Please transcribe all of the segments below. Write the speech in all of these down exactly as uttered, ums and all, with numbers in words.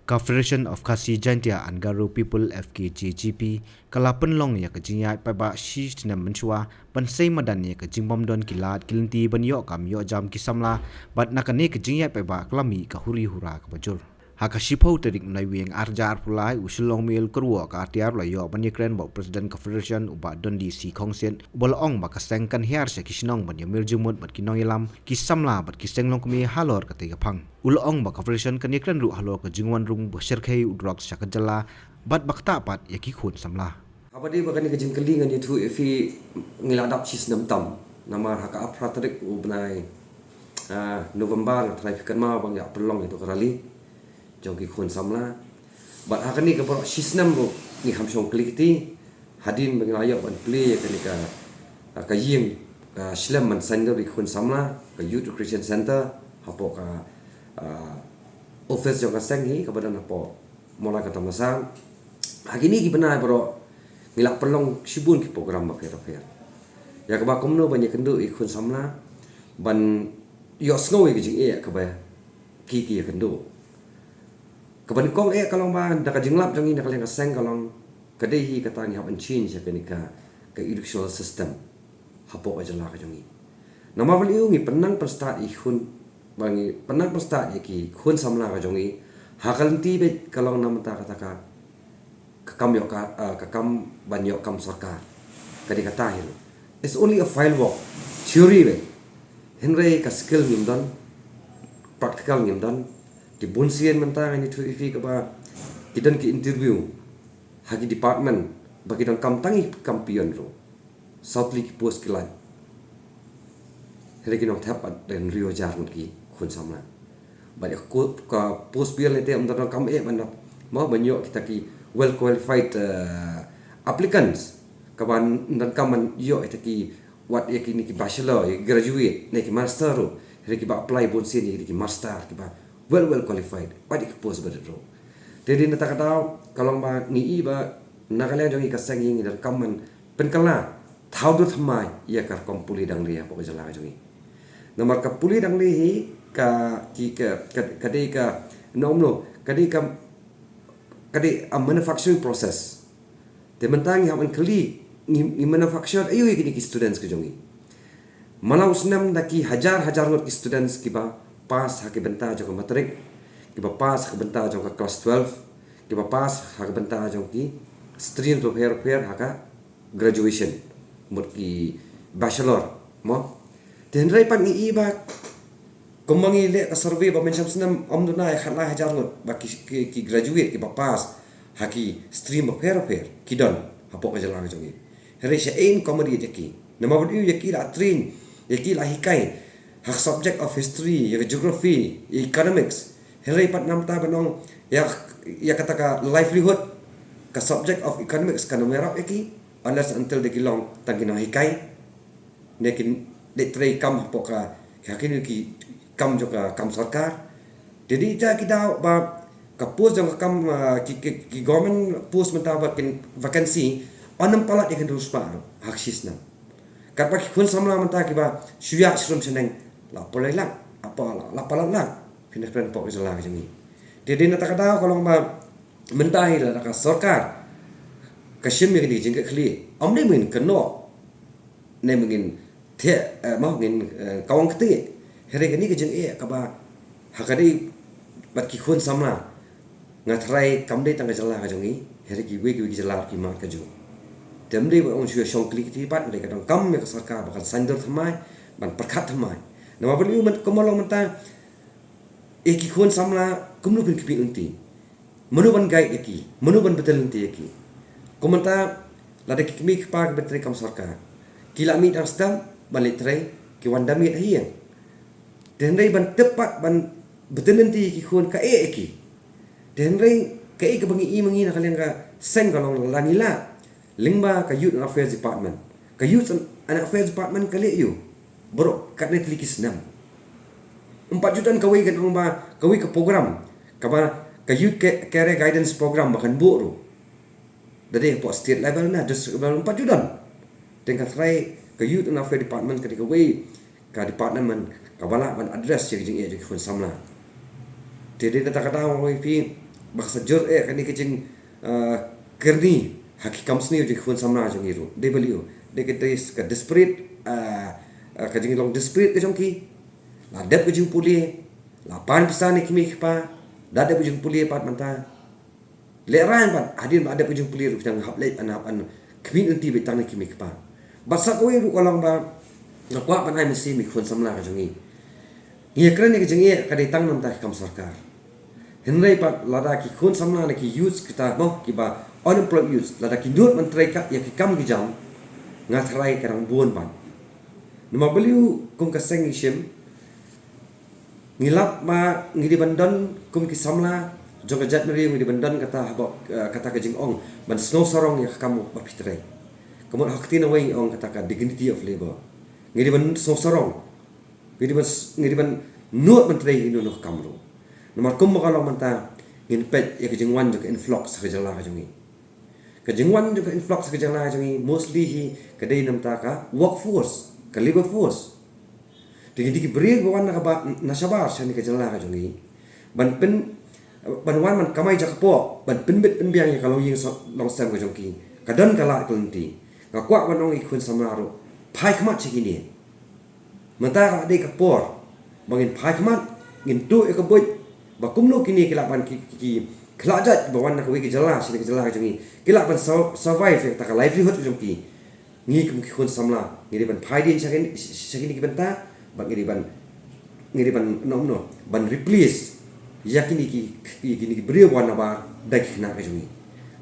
Ka Federation of Khasi Jaintia and Garo People, F K J G P, ka la pynlong ïa ka jingïaid paidbah shi snem mynshuwa ban sei madan ïa ka jingbym don ki lad ki lynti ban ïoh kam ïoh jam ki samla, bad na kane ka jingïaid paidbah ka la mih ka huri hura kaba jur. Ha ka shiphew tarik Naiwieng ar hajar arphew lai, u Shillong Mail Kyrwoh ka Atiar u la ïoh ban ïakren bad u President ka Federation, u Bah Dundee C Khongsiej, uba la ong ba ka seng kan hiar sha ki shnong ban ïamir jingmut bad ki nongïalam, ki samla bad ki seng longkmie halor katei ka phang. U la ong ba ka Federation kan ïakren ruh halor ka jingwan rung ba shyrkhei u drugs sha ka jylla, bad ba ktah pat ïa ki khun samla. Haba dei ba kane ka jingkylli ngan ïathuh ïa phi, ngi la dap shi snem tam. Namar ha ka arphew tarik u bnai, ah, November, nga tharai phi kynmaw ba ngi la pynlong ïa ka rally jong ki khun samla. Bad ha kane ka baroh shi snem ruh ngi kham shong kylli kti. Hadien ba ngi la ïoh ban plie ïa kane ka, ah, ka ïing, ah, shlem ban saiñdur ïa ki khun samla, ka Youth Recreation Center, hapoh ka, ah, office jong ka seng hi, kaba don hapoh Mawlai Kongsan. Ha kine ki bnai baroh ngi la pynlong shibun ki program bapher bapher, ïa kaba kumno ban ïakynduh ïa ki khun samla ban ïohsngew ïa ka jingeh kaba ki, ki ïakynduh. Kaba nyngkong eh ka long ba da ka jinglap jong ngi na ka liang ka seng ka long, ka dei hi kata ngi hap ban change ïa kane ka, ka educational system hapoh ka jylla ka jong ngi. Namar balei ngi pynang pynstad ïa ki khun, ba ngi pynang pynstad ïa ki khun samla ka jong ngi ha ka lynti beit ka long na bynta kata ka, ka kam ïoh ka, ah, ka kam ban ïoh kam sorkar. Ka dei kata hi ruh. It's only a file work, theory beit. Hynrei ka skill ngim don, practical ngim don. Ki bun sien mynta ngan ïathuh ïa phi kaba ki don ki interview ha ki department ba ki donkam tang ïa ki kam peon ruh. Saw tylli ki post ki lait. Hynrei ki nongthep pat don hynriew hajar ngut ki khun samla. Bad ïa ka, ka post peon lei te ym donkam eh ban, mo, ban ïoh kita ki well qualified, eh, applicants. Kaba ym donkam ban ïoh kita ki, wat ïa kine ki bachelor, ïa ki graduate, ne ki master ruh. Hynrei kiba apply bun sien ïa ki master, kiba well, well qualified. Wat ïa ki post ba rit ruh. Te dei na kata ka daw ka long ba ngi i ba na ka liang jong ngi ka seng hi ngi donkam ban pynkylla thaw dur thymmai ïa ka rukom pule dang lieh hapoh ka jylla ka jong ngi. Namar ka pule dang lieh hi ka, ki, ka, ka, ka dei ka, na umno, ka dei ka, ka dei a manufacturing process. Te mynta ngi hap ban kylli, ngi, ngi manufacture aïu ïa kine ki students ka jong ngi. Mala u snem da ki hajar hajar ngut ki students kiba pass ha ki bynta jong ka matric, kiba pass ha ki bynta jong ka class twelve, kiba pass ha ki bynta jong ki stream bapher bapher ha ka graduation, mut ki bachelor, mo. Te hynrei pat ngi i ba kumba ngi leh ka survey ba mynshem snem ym duna ïa khatlai hajar ngut ba ki, ki, ki graduate kiba pass ha ki stream bapher bapher ki don hapoh ka jylla ka jong ngi. Hynrei shaei yn accommodate ïa ki? Namar ba ïa ki la train, ïa ki la hikai ha ka subject of history, ïa ka geography, ïa economics. Hynrei pat namar ba nong ïa, ïa kata ka livelihood, ka subject of economics kan ym ïarap ïa ki unless until da ki long tang ki nonghikai, ne kin leit trei kam hapoh ka, ka kine ki kam jong ka kam sorkar. Te dei ita ki daw ba ka post jong ka kam, ah, ki, ki, ki government post mynta ba kin vacancy, ym palat ïa ka hynriew spah ruh ha ka shi snem. Katba ki khun samla mynta kiba shu ïaid sharum shaneng la pynlait lak, apa la, la pynlait lak. Phin ïa kren hapoh ka jylla ka jong ngi. Te dei na kata ka daw ka long ba mynta hi lada ka sorkar ka shim ïa kine ki jingkitkhlieh, ym dei ba ngin kynnoh ne ba ngin thiah, eh, mo, ngin, eh, kawang kti. Hynrei kane ka jingeh kaba ha ka dei bad ki khun samla, nga tharai kam dei tang ka jylla ka jong ngi, hynrei kiwei kiwei ki jylla ki mad kajuh. Te ym dei ba ong shu shong kylli kti pat, hynrei ka donkam ïa ka sorkar ba kan saiñdur thymmai, ban pyrkhat thymmai. Namar ba lei mynta, kumba long mynta, ïa ki khun samla kumno phin khmih lynti? Mano ban guide ïa ki? Mano ban bteng lynti ïa ki? Kum mynta lada ki kmie ki kpa kiba trei kam sorkar, ki la mih dang step ban leit trei, ki wan da miet ha ïing. Te hynrei ban tip pat ban bteng lynti ïa ki khun kaei ïa ki? Te hynrei kaei kaba ngi i ma ngi na ka liang ka seng ka long lada ngi lah lyngba ka Youth and Affairs Department. Ka Youth and Affairs Department ka leh aiu baroh katne tylli ki snem? Ym pat ju don kawei, kan ong ba kawei ka program kaba ka Youth Ca-, Career Guidance Program ba kan buh ruh. Da dei hapoh state level ne district level ym pat ju don. Te nga tharai ka Youth and Affairs Department ka dei kawei ka department kaba lah ban address ïa ka jingeh jong ki khun samla. Te dei na kata ka daw nga ong ïa phi, Ba ka sa jur eh kane ka jing, ah, kyrni ha ki kam sniew jong ki khun samla jong ngi ruh. Dei balei? Dei ka, dei ka desperate, ah, ah, ka jinglong desperate ka jong ki. La dep ka jingpule, la pan pisa na ki kmie ki kpa, la dep ka jingpule pat mynta. Lehrain pat, hadien ba la dep ka jingpule ruh ki dang hap leit, hap ban khmih lynti beit tang na ki kmie ki kpa. Bad sa kawei ruh ka long ba nga kwah ban ai mynsiem ïa ki khun samla ka jong ngi. Ngi ïakren ïa ka jingeh ka dei tang namar ki kam sorkar. Hynrei pat lada ki khun samla ne ki youths kita mo, kiba unemployed youths, lada ki nud ban trei ïa ki kam ki jam, nga tharai ka dang bun pat. Namar balei? Kum ka seng ngi shim, ngi lap ba ngi dei ban don kum ki samla jong ka jaitbynriew, ngi dei ban don kata haba, eh, kata ka jingong ban sngewsarong ïa ka kam ba phi trei. Ka mut ha ka ktien kawei ngi ong kata ka dignity of labor. Ngi dei ban sngewsarong, ngi dei ban s-, ngi dei ban nud ban trei ïa kino kino ka kam ruh. Namar kum ba ka long mynta, ngin peit ïa ka jingwan jong ka influx ha ka jylla ka jong ngi. Ka jingwan jong ka influx ha ka jylla ka jong ngi mostly hi ka dei namar ka workforce, ka labor force. Te kine ki briew ba wan na kaba, na shabar sha kane ka jylla ka jong ngi, ban pyn, ban wan ban kamai jakpoh, ban pynbit pynbiang ïa ka longïing so-, longsem ka jong ki, ka don ka lad ka lynti. Nga kwah ban ong ïa ki khun samla ruh, phai khmat sha kine. Mynta ka dei ka por ba ngin phai khmat, ngin tuh ïa ka buit ba kumno kine ki lah ban ki, ki, ki khlad jait ba wan na kawei ka jylla sha kane ka jylla ka jong ngi, ki lah ban sur-, survive ïa kata ka livelihood ka jong ki. Ngi kum ki khun samla ngi dei ban phai dien sha kine, sha kine ki bynta, bad ngi dei ban, ngi dei ban, no, no, ban replace ïa kine ki, ki, kine ki briew ba wan nabar da ki khynnah ka jong ngi.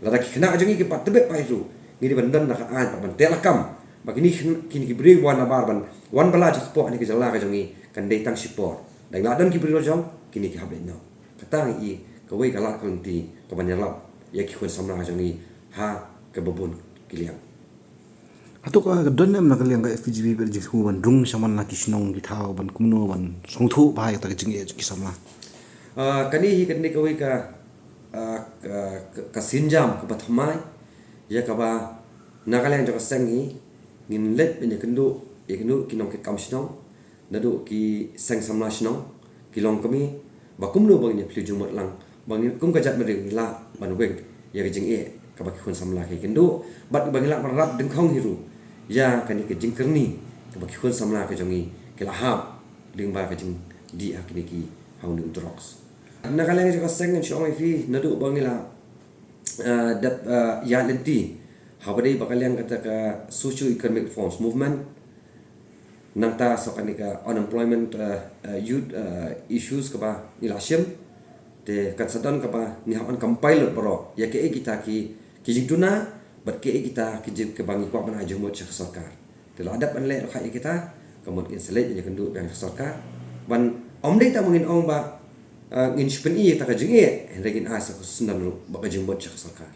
Lada ki khynnah ka jong ngi ki pat tbit pat ruh, ngi dei ban don da ka aiñ ban teh lakam ba kine ki, kine ki briew ba wan nabar ban wan bylla jakpoh ha kane ka jylla ka jong ngi kan dei tang shipor. Dang lah don ki briew la jong, kine ki hap leit noh. Kata ngi i kawei ka lad ka lynti kaban ïalap ïa ki khun samla ka jong ngi ha kaba bun ki liang. Hato ka don em na ka liang ka F K J P ba jingthmu ban rung shaman na ki shnong ki thaw ban kumno ban sngewthuh bha ïa kata ka jingeh jong ki samla? Ah, kane hi kane kawei ka, ah, ka, ka, ka sienjam kaba thymmai ïa kaba na ka liang jong ka seng hi ngin leit ban ïakynduh, ïakynduh ki nongkitkam shnong, naduh ki seng samla shnong, ki longkmie, ba kumno ba ngin ïa plie jingmut lang ba ngin kum ka jaitbynriew ngi lah ban weng ïa ka jingeh kaba ki khun samla ki kynduh, bad ba ngi lah ban rat dyngkhong hi ruh ïa kane ka jingkyrni kaba ki khun samla ka jong ngi ki la hap lyngba ka jingdih ha kine ki, ha une u drugs. Na ka liang jong ka seng ngan shu ong ïa phi, naduh ba ngi la, eh, dep, eh, ïaid lynti haba dei ba ka liang kata ka socio economic reforms movement, nangta sa kane ka unemployment, eh, eh, youth, eh, issues kaba ngi la shim. Te kan sa don kaba ngi hap ban compile lut baroh ïa kiei kita ki, ki jingduna bad kiei kita ki jing, kaba ngi kwah ban ai jingmut sha ka sorkar. Te la dep ban leh ruh ïa kita, ka mut ngin sa leit ïakynduh biang sha ka sorkar. Ban ym dei tang ba ngin ong ba, eh, ngin shu pyni ïa kata ka jingeh, hynrei ngin ai sa ka syndon ruh bad ka jingmut sha ka sorkar.